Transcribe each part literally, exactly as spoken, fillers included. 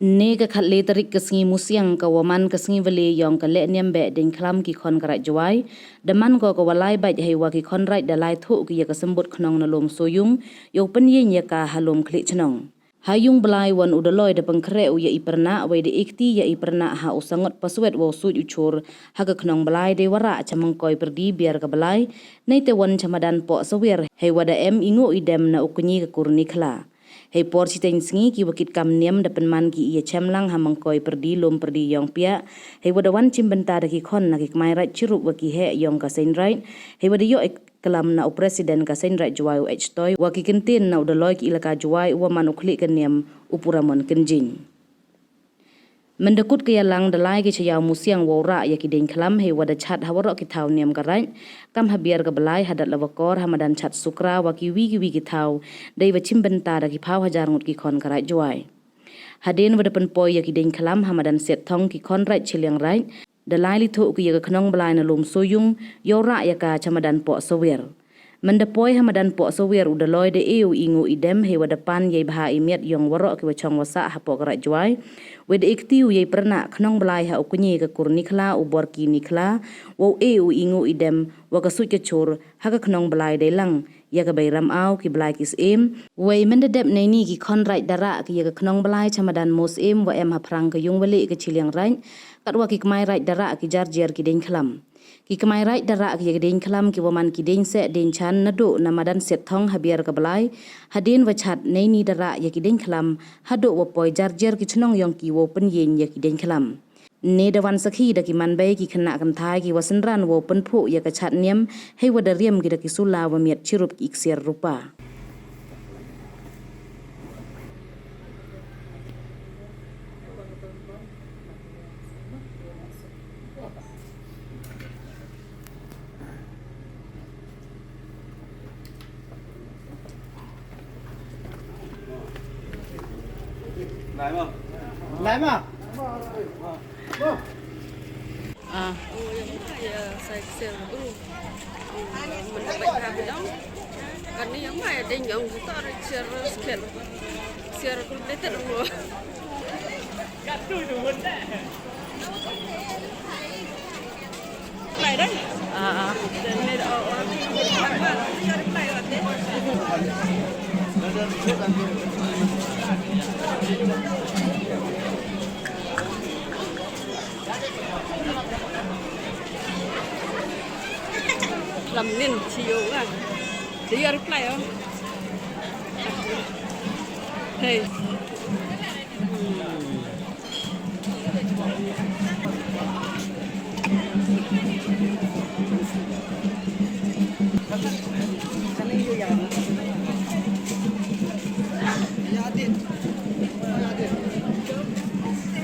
Ne ka khatle tarik ka sngi Musiang ka wa man ka sngi wale yong ka lehniam beh deiñ khlam ki khon ka Raij Jowai, da man ko ka wa lai bait hei wa ki khon Raij da lai thoh ki ya ka symbud khnong na Lum Soyung, yow pynyeng ya ka ha Lum Khlieh Chnong. Ha yung Blai wan u Daloi da pynkhreh u ya i pyrnah, wei da e kti ya i pyrnah ha u Sangot Paswet wow suit u chur ha ka khnong Blai dei wa rah cha Mangkoi Pyrdi biar ka Blai, nei te wan cha madan Poh Sawiar, hei wa da em i nguh i dem na u kñi ka kur Nikhla. Hei por chiteng sngi ki wa kit kam niam da pynman ki i ya chem lang ha Mangkoi Pyrdi, Lum Pyrdi yong Piah, hei wa da wan chimbynta da ki khon na ki kmai Raij chirup wa ki heh yong ka Seiñ Raij, hei wa da yoh i klam na u President ka Seiñ Raij Jowai u H Toi, wa ki kyntien na u Daloi ki ilaka Jowai u wa man u khlieh ka niam u Puramon Kynjing. Mynda kut ka yalang da lai ki cha yaw Musiang wow rah ya ki deiñ khlam, hei wa da chat ha waroh ki thaw niam ka Raij, kam ha biar ka Blai, hadat la wa kor ha madan Chat Sukra wa ki wi ki wi ki thaw, dei wa chimbynta da ki phaw hajar ngut ki khon ka Raij Jowai. Hadien wa da pynpoi ya ki deiñ khlam ha madan Siat Thong, ki khon Raij chiliang Raij da lai li thoh ki ya ka khnong Blai na Lum Soyung, yow rah ya ka cha madan Poh Sawiar. Mynda poi ha madan Poh Sawiar u Daloi da e u i nguh i dem, hei wa da pan ya i bha i miat yong waroh ki wa chong wa sah ha poh ka Raij Jowai, wei da e kti u ya i pyrnah khnong Blai ha u kñi ka kur Nikhla, u Borki Nikhla, wow e u i nguh i dem wa ka suit ka chur ha ka khnong Blai dei lang ya ka Bei Ramaw, ki Blai ki Syiem. Wei mynda dep neini ki khon Raij da rah ki ya ka khnong Blai cha madan Mosyiem wa em ha phrang ka yung wale ka chiliang Raij, katwa ki kmai Raij da rah ki jar jiar ki deiñ khlam. Ki kmai Raij da rah ki ya ki deiñ khlam ki wa man ki deiñ seh deiñ chan naduh na madan Siat Thong ha biar ka Blai, hadien wa chat neini da rah ya ki deiñ khlam, haduh wa poi jar jiar ki chnong yong ki wow pynyeng ya ki deiñ khlam. Ne da wan sakhi da ki man bei, ki khynnah kynthai, ki wa synran wow pynphuh ya ka chat niam, hei wa da riam ki da ki sula wa miat chirup ki iksiar rupa. Lai ma. Lai ma. Ah. Kan ni yang mai ding yang tak ada share sket. Share ku dei te dong. Play dai. Ah, ah. Lam nin chi yo wa. Chi yo reply o. Hey.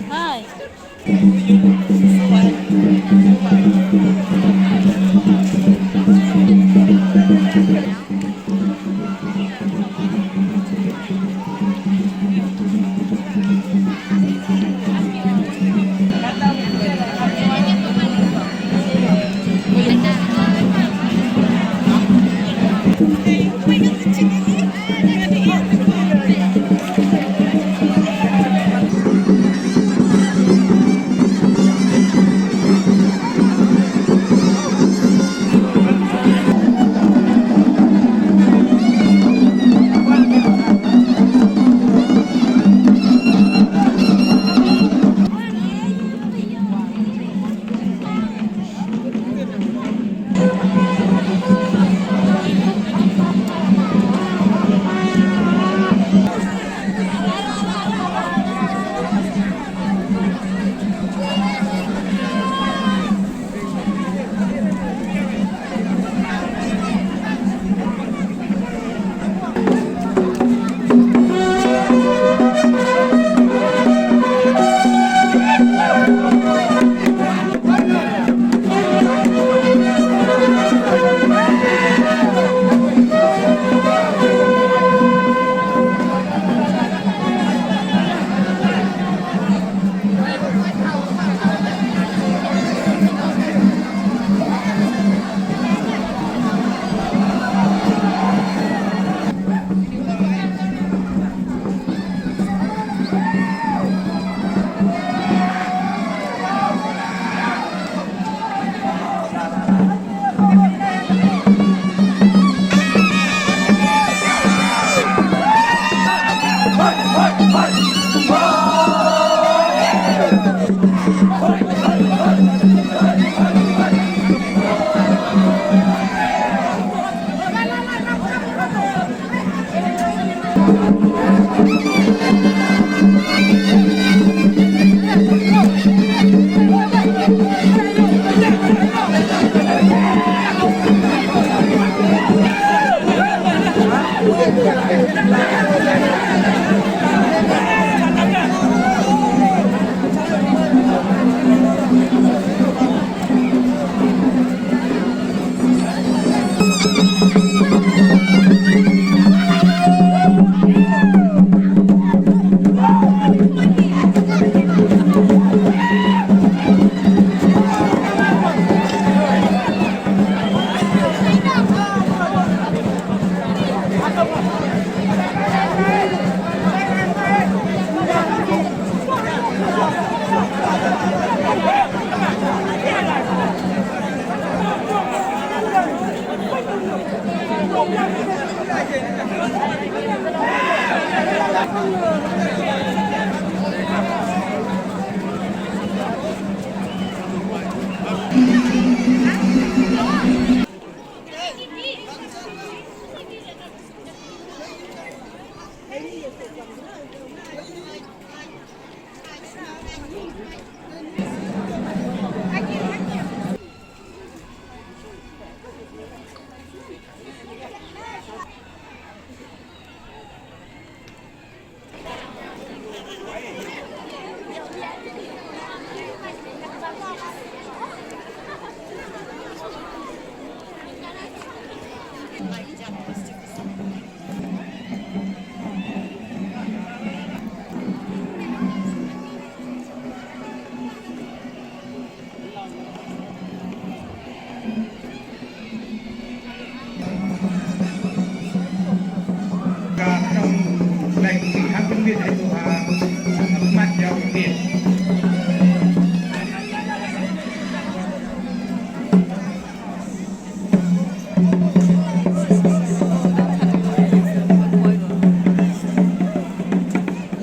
Hi.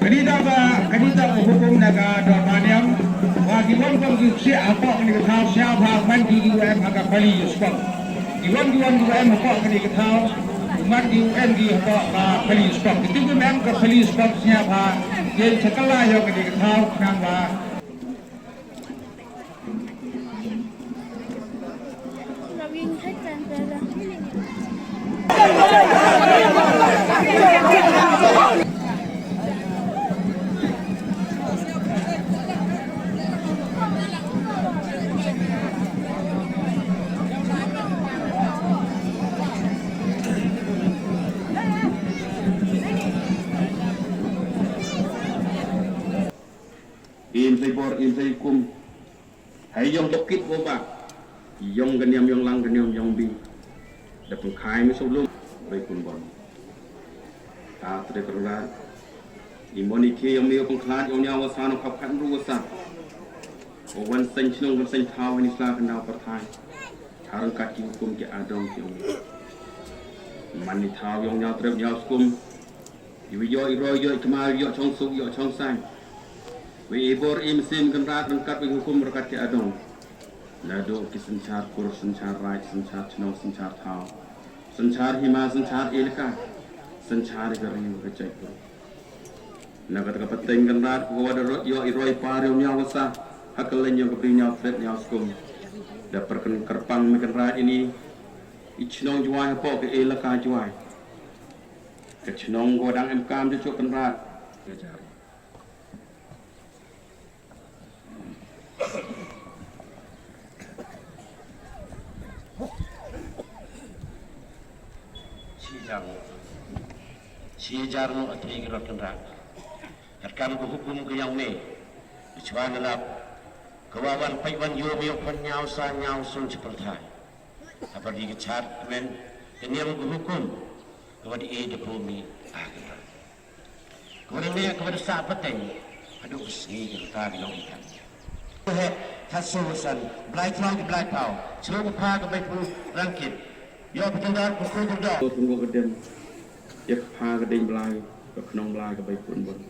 Kani da ba, kani da ba hukum na ka dorbar niam, wa ki wan wan ki sñiaw hapoh kani ka thaw, sñiaw bha man ki ki em ha ka pali sport. Ki wan ki wan ki em hapoh kani ka thaw, man ki em ki hapoh ka pali sport. Ki tu ki em ka pali sport sñiaw bha, yen chakala yong kani ka thaw, khnang wa Im sei bor, im sei kum. Hei yong bokit boba. Yong ka niam, yong lang ka niam, yong bi. Da pynkhai mi sawlum, bei pun bon. Ta tre perla. I moni ki yong mi pynkhlan, yong niaw wasa, no khap khan ru wasa. O wan seng chnong, wan seng thaw, ni sla ka naw pyrthai. Harang kat ki hukum ki adong ki yong mi. Man ni thaw yong niaw trep niaw skum. Iwi yoh i roi, yoh i kma, yoh chong suk, yoh chong sang. Wi i bor i mynsiem Kynrad ryngkat wi hukum ryngkat ki adong. Nadooh ki synchar kur, synchar raij, synchar chnong, synchar thaw. Synchar hima, synchar elaka. Synchar i ka ri ka jaitbru. Na kata ka pateng Kynrad, ko wa da ro-, yoh i roi par yong niaw wasa. Ha ka leng yong ka bri niaw tret niaw skum. Da pyrkhat kyrpang mi Kynrad ini. I chnong Jwai hapoh ka elaka Jwai. Ka chnong ko dang em kam jooh Kynrad. Chi jar mo. Chi jar mo atri ki rot Kynrad. Hatkam ka hukum ka yong me. Ka chwa na lap. Ka wa wan pait wan yoh me yoh pon niaw sa niaw sung chi pyrthai. Hapyrdi ka chad kmen, ka niam ka hukum, ka wa di e da bru mi, ah, ka. Ka wa da ngeh, ka wa da sah pateng, hadooh ka sngi ka rta ka long ikan. Ka heh, tha soo san, blai thrang ki blai thaw, chnong ka pha ka bei pun rangkit. Yoh pyntyndar, pynkhooid pyndoh. Pun ka dem, ya ka pha ka deiñ blai, ka khnong blai ka bei pun bon.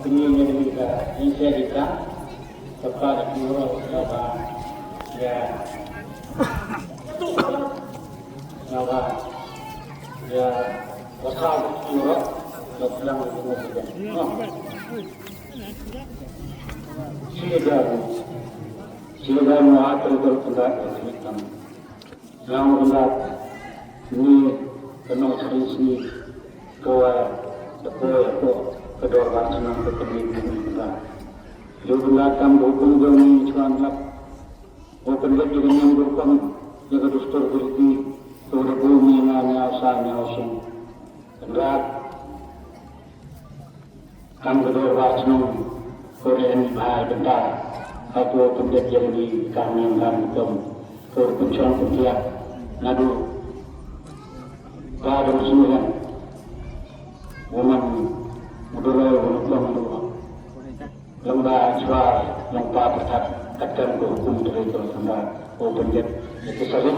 Kini ni kita, ini saya kita, tepat di Puro, Sabah, ya. Sabah, ya, pasal Puro, Sabah, Puro, Sabah. Oh. Sida, sida mo atur tur kunda hitam. Yang kunda ni kena sering sini, ko, ko, ko, ko dorbar senang ke kini kunda. Yo kunda kam hukum jong ni chuan lap. Ko kunda jong ni hukum, ya ka dustur berti, ko da bumi na nya sa nya sung. Kunda. Kam ka dorbar chnong, ko re ni bha bynta, ha ko pyndet ya ni kam yang kam kom, ko pynchong pyndiat, nadu, ba dong sumilian, woman, mudoloi, woman, Lyngba Jwar, lyngba pyrthat, katkam ka hukum Tre Tol Khyndai, u pynjot ya ki salin.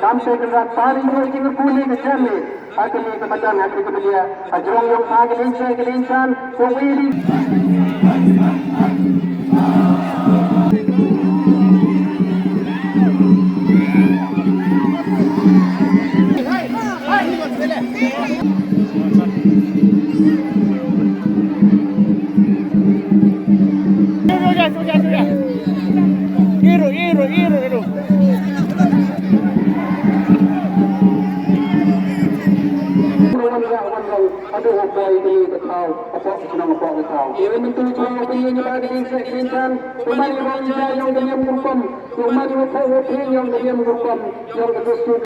Kam se kynrad pari yong i jingkyrkhu ne ka jam ne. Ha kani ka madan, ha kani ka madan. Hajrong yong pha ka dien se ka dien san. Ko wi di. Iro, iro, iro, iro. Wan rah, wan rah, adu u poi kani ka thaw, hapoh ka chnong, hapoh ka thaw. Ye mynta u thaw kani, ni ba kani se kani san, u man i rong ja yong ka niam ka rukom, u man i wa pho wa phieng yong ka niam ka rukom, yong ka dustur.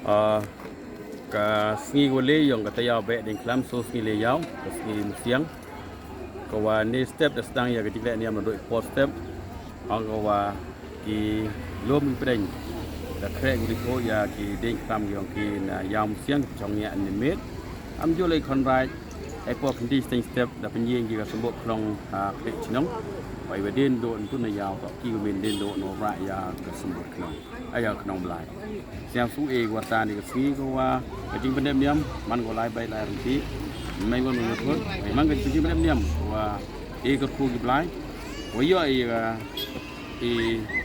Ah, ka sngi wa le yong ka tayaaw Behdieñkhlam, so sngi le yaaw, ka sngi Musiang. Ka wa ne step da sdang ya ka jingleh niam na doi por step. Ong ka wa ki lum ki pdeng da khreh ku di ko ya ki dieñkhlam yong ki na yaaw Musiang, chong ya ni met. Am ju lei khon rai, e por khyndai step da pynjing ki ka symbol khnong, ha, khreh chnong. Wei wa dien do ntu na yaaw, to ki wa min dien do no ra ya ka symbol khnong. Aya ka nong Blai. Siang su e wa ta ni ka sngi ko wa ka jingpyndep niam, man ko lai bai lai rynti. Mai ko nong ko, man ka jingpyndep niam ko wa e ka khu ki Blai. Wa yo e ka, e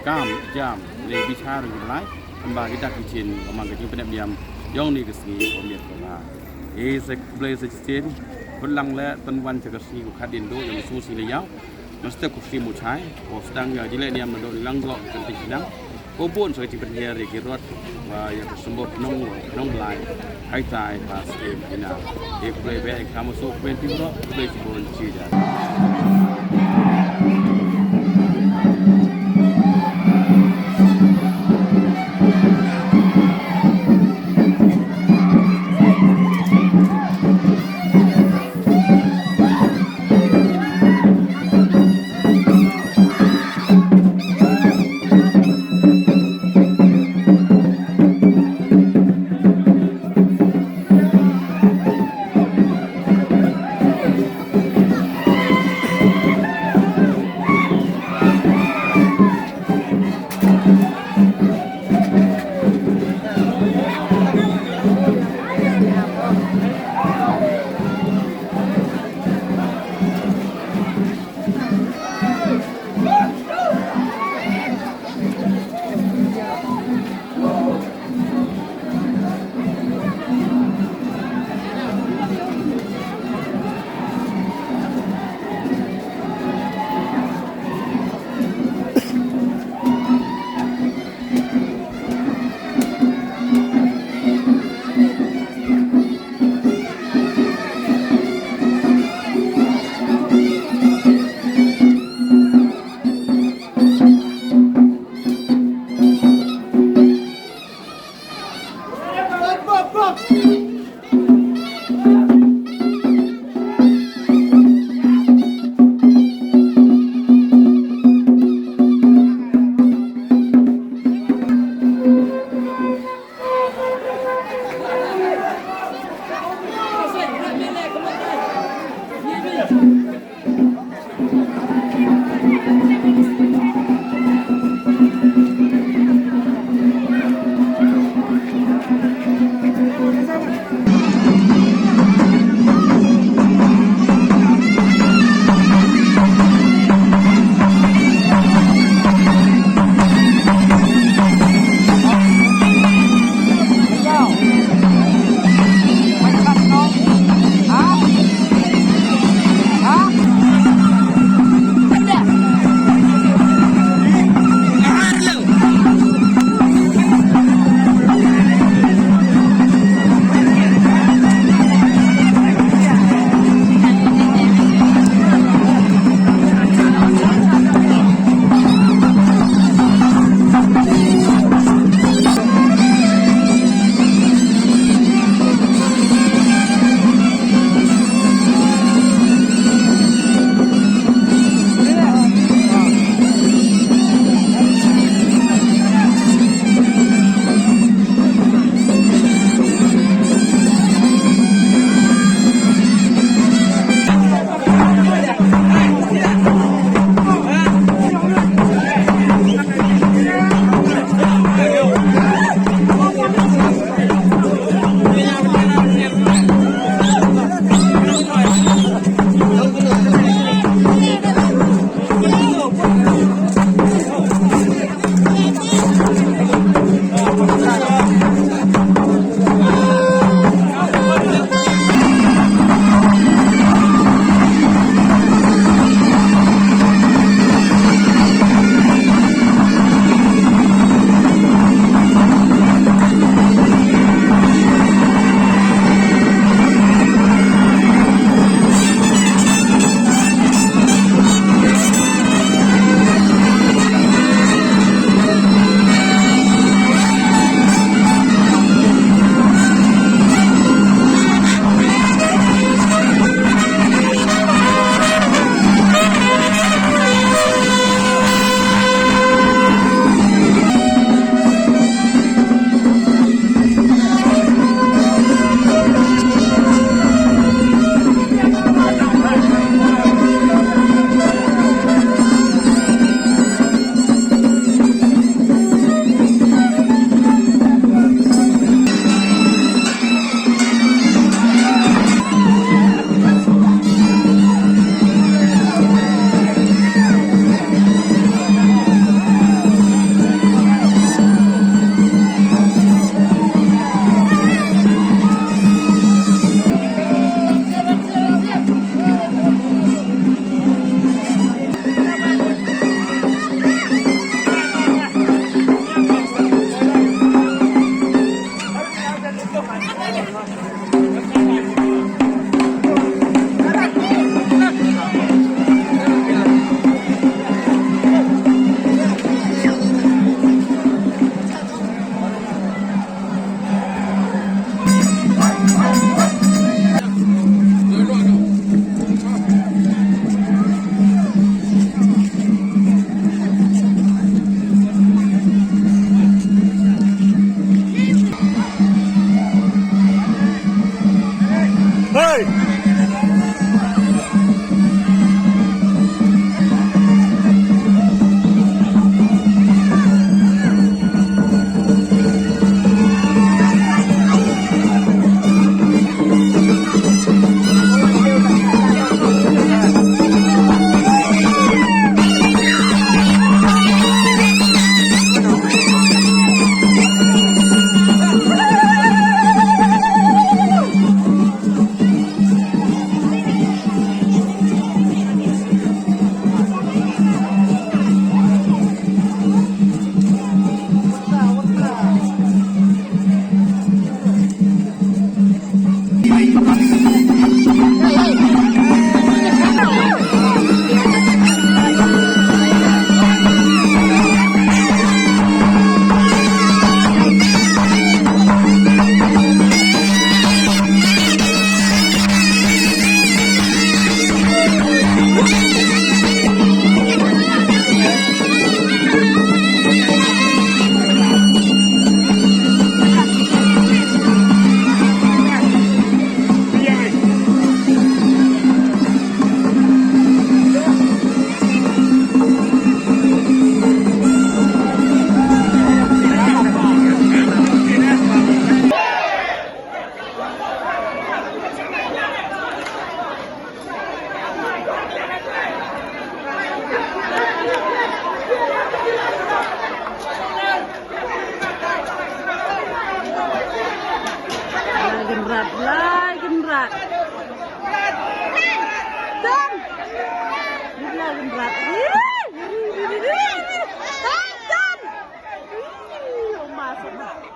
kam jam le bichar ki Blai. Amba ki dak ki chin ko man ka jingpyndep niam yong ni ka sngi ko miet ko wa. E se Blai se chin, khut lang le tan wan cha ka sngi ko khat dien do yong su sngi le yaaw. Mesti ku sih muchai, ko sdang ya jileh niam na do lang go kan ti sinang. Ko bun so ti pynhiar ya ki rot, wa ya ka symbol nong, nong Blai. Hai tai pas ke ina. E ku Blai be ek kamu so twenty bro, ku Blai si bun si ja. Lai Kynrad. Jan. Lai Kynrad. Ih, ih, ih, ih, ih. Jan. Ih, oh, masuk.